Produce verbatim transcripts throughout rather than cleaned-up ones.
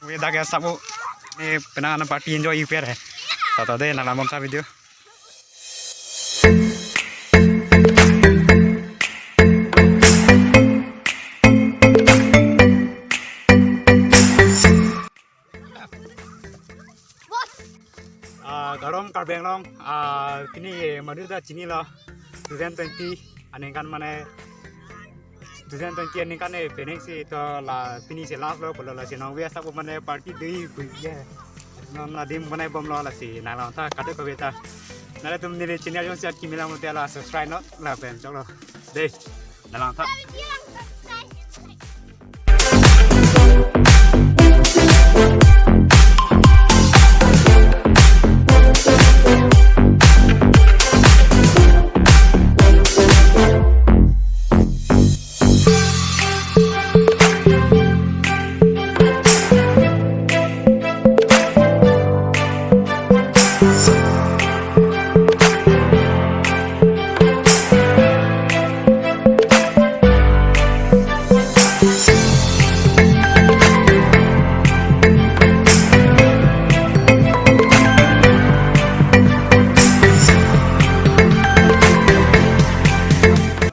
Wi dak ya sabu ni penang ana party enjoy U P R hai. Tata de nang lang bomsa video. Ah, kardom Karbi Anglong, ah, pini madu ta chinilo, two thousand twenty aningkan mane, two thousand twenty aningkan e pening si to la pini si last lo pulo lasi nang via sabu mane party dei puye. Non adim mane bomlo lasi nang langtha kadokave ta. Nanglitum neli channel jongsi kimi lang mutela subscribe non lapen choklo. Dei. Nang langtha.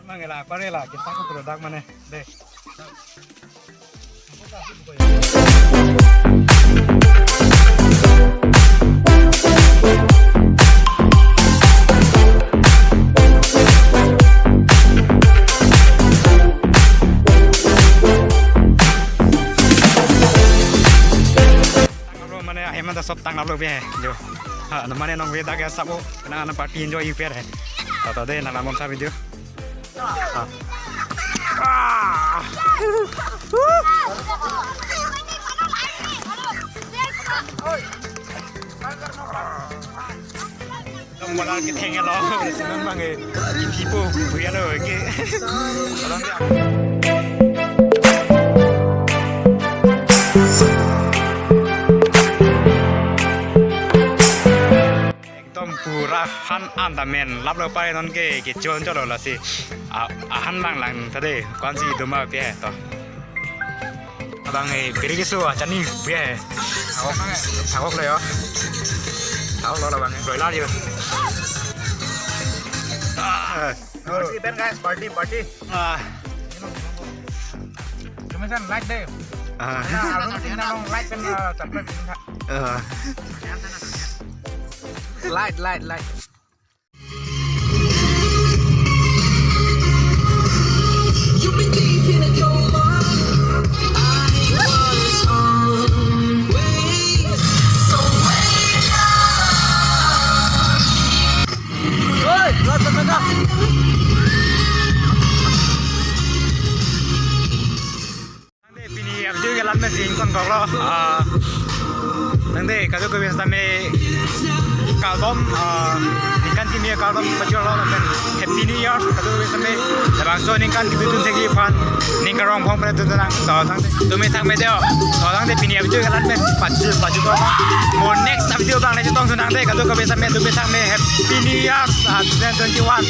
Mangela, parela, kita ko produk mana? Dei. Tanglo mane ahem ta sob tanglo be jo. Ha, mane nang veda ke sabo, na na party enjoy U P R hai. Tata de nang lang bomsa video. Ah. Ah. Kamu malah kita yang lo, senang banget. Ipo, buya lo, ke. Orang dia. Ekdom pura han andamen laplo pare non ke, ke chon cholo lasi. A, ahan lang lang tade, kwansi doma pe to. Abang e, piri kisu achani pe. Thakok, thakok le yo. Thakok lo labang e, broiler yo. Ah. Party event guys, party, party. Ah. Kami san like deh. Ah. Nah, alun tinggal long like kan, uh, subscribe tinggal. Ah. Like, like, like. Tangte pini video ke lam me jing kon koklo. Ah, tangte kadokave sitame kardom, ah, ningkan kimi kardom pajirlo lapen Happy New Year kadokave sitame. Labangso ningkan kibitun thekji aphan ning karong phong pen dun nang. To tangte tumi thak me deo. To tangte pini video ke lam me paju paju ko. Mo next video bang le chetong sun tangte kadokave sitame tumi thak me Happy New Year, ah, twenty twenty-one.